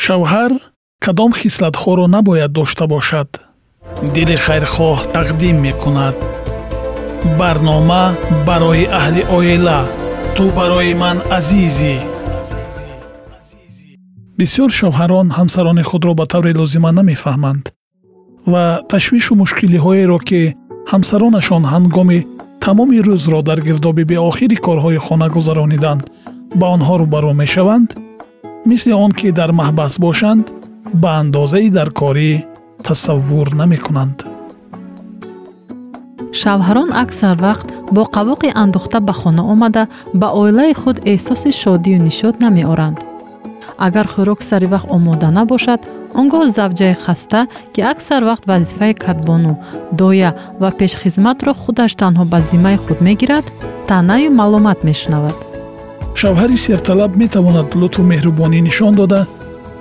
Шавҳар кадом хислатҳоро набояд дошта бошад? Дили хайрхоҳ тақдим мекунад. Барнома барои аҳли оила. Ту барои ман азизӣ. Бисёр шавҳарон ҳамсарони худро ба таври лозима намефаҳманд ва ташвишу мушкилиҳоеро, ки ҳамсаронашон ҳангоми тамоми рӯзро дар гирдоби беохири корҳои хона гузарониданд, ба онҳо рӯбарӯ мешаванд, мисли он ки дар маҳбас бошанд, ба андозаи даркорӣ тасаввур намекунанд. Шавҳарон аксар вақт бо қавоқи андохта ба хона омада, ба оилаи худ эҳсоси шодию нишот намеоранд. Агар хӯрок сари вақт омода набошад, он гоҳ завҷаи хаста, ки аксар вақт вазифаи кадбону, доя ва пешхизматро худаш танҳо ба зиммаи худ мегирад, таънаю маломат мешунавад. Шавҳари серталаб метавонад лутфу меҳрубонӣ нишон дода,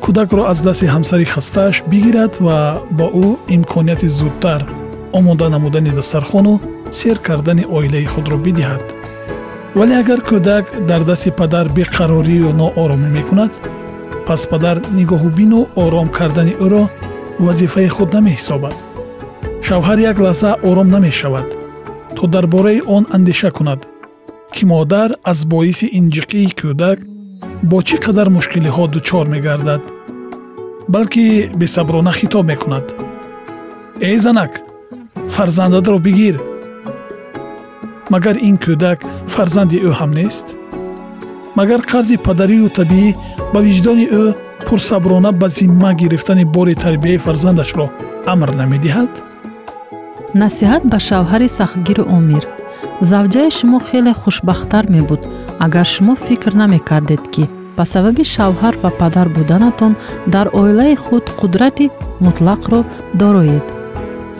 кӯдакро аз дасти ҳамсари хастааш бигирад ва ба ӯ имконияти зудтар омода намудани дастархону сер кардани оилаи худро бидиҳад. Вале агар кӯдак дар дасти падар беқарорию нооромӣ мекунад, пас падар нигоҳубину ором кардани ӯро вазифаи худ намеҳисобад. Шавҳар як лаҳза ором намешавад, то дар бораи он андеша кунад, ки модар аз боиси инҷиқии кӯдак бо чӣ қадар мушкилиҳо дучор мегардад, балки бесаброна хитоб мекунад: «Эй занак, фарзандатро бигир! Магар ин кӯдак фарзанди ӯ ҳам нест? Магар қарзи падарию табиӣ ба виҷдони ӯ пурсаброна ба зимма гирифтани бори тарбияи фарзандашро амр намедиҳад?» Насиҳат ба шавҳари сахтгиру омир. Завҷаи шумо хеле хушбахттар мебуд, агар шумо фикр намекардед, ки ба сабаби шавҳар ва падар буданатон дар оилаи худ қудрати мутлақро дороед.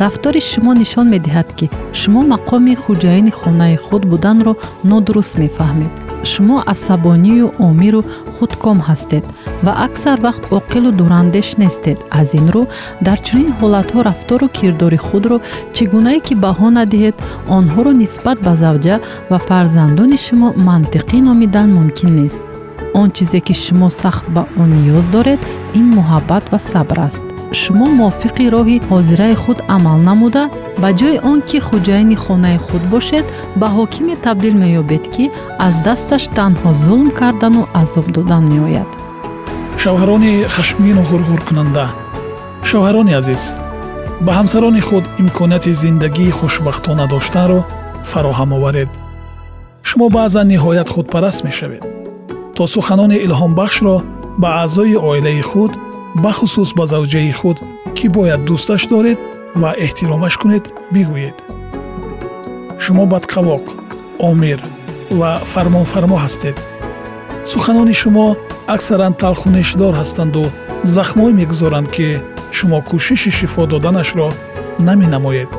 Рафтори шумо нишон медиҳад, ки шумо мақоми хуҷаини хонаи худ буданро нодуруст мефаҳмед. Шумо асабонию омиру худком ҳастед ва аксар вақт оқилу дурандеш нестед. Аз ин рӯ, дар чунин ҳолатҳо рафтору кирдори худро чӣ гунае ки баҳо надиҳед, онҳоро нисбат ба завҷа ва фарзандони шумо мантиқӣ номидан мумкин нест. Он чизе ки шумо сахт ба он ниёз доред, ин муҳаббат ва сабр аст. Шумо мувофиқи роҳи ҳозираи худ амал намуда, ба ҷои он ки хуҷаини хонаи худ бошед, ба ҳокиме табдил меёбед, ки аз дасташ танҳо зулм кардану азоб додан меояд. Шавҳарони хашмгину ғурғуркунанда. Шавҳарони азиз, ба ҳамсарони худ имконияти зиндагии хушбахтона доштанро фароҳам оваред. Шумо баъзан ниҳоят худпараст мешавед, то суханони илҳомбахшро ба аъзои оилаи худ, бахусус ба завҷаи худ, ки бояд дӯсташ доред ва эҳтиромаш кунед, бигӯед. Шумо бадқавоқ, омир ва фармонфармо ҳастед. Суханони шумо аксаран талхунешдор ҳастанду захмҳое мегузоранд, ки шумо кӯшиши шифо доданашро наменамоед.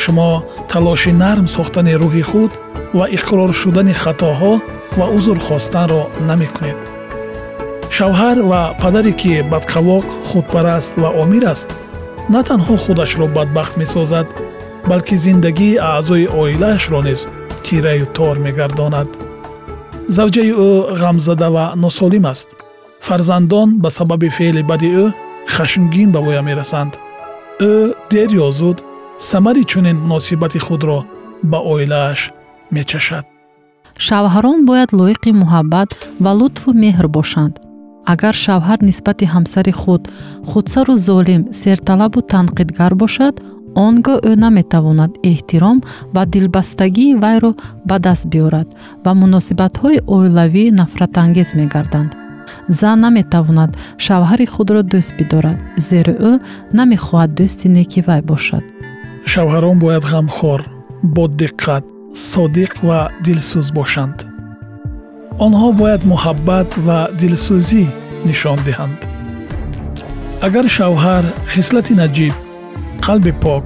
Шумо талоши нарм сохтани рӯҳи худ ва иқрор шудани хатоҳо ва узр хостанро намекунед. Шавҳар ва падаре, ки бадқавоқ, худпараст ва омир аст, на танҳо худашро бадбахт месозад, балки зиндагии аъзои оилаашро низ тираю тор мегардонад. Завҷаи ӯ ғамзада ва носолим аст. Фарзандон ба сабаби феъли бади ӯ хашмгин ба воя мерасанд. Ӯ дер ё зуд самари чунин муносибати худро ба оилааш мечашад. Шавҳарон бояд лоиқи муҳаббат ва лутфу меҳр бошанд. Агар шавҳар нисбати ҳамсари худ худсару золим, серталабу танқидгар бошад, он гоҳ ӯ наметавонад эҳтиром ва дилбастагии вайро ба даст биёрад ва муносибатҳои оилавӣ нафратангез мегарданд. Зан наметавонад шавҳари худро дӯст бидорад, зеро ӯ намехоҳад дӯсти неки вай бошад. Шавҳарон бояд ғамхор, бодиққат, содиқ ва дилсӯз бошанд. Онҳо бояд муҳаббат ва дилсӯзӣ нишон диҳанд. Агар шавҳар хислати наҷиб, қалби пок,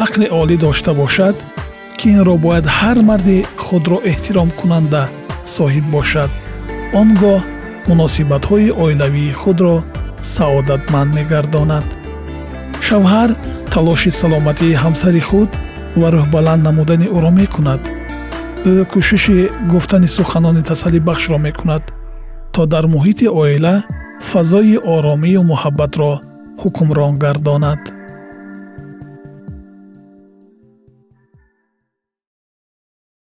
ақли олӣ дошта бошад, ки инро бояд ҳар марди худро эҳтиромкунанда соҳиб бошад, он гоҳ муносибатҳои оилавии худро саодатманд мегардонад. Шавҳар талоши саломатии ҳамсари худ ва рӯҳбаланд намудани ӯро мекунад. Ӯ кӯшиши гуфтани суханони тасаллибахшро мекунад, то дар муҳити оила Фазои оромию муҳаббатро ҳукмрон гардонад.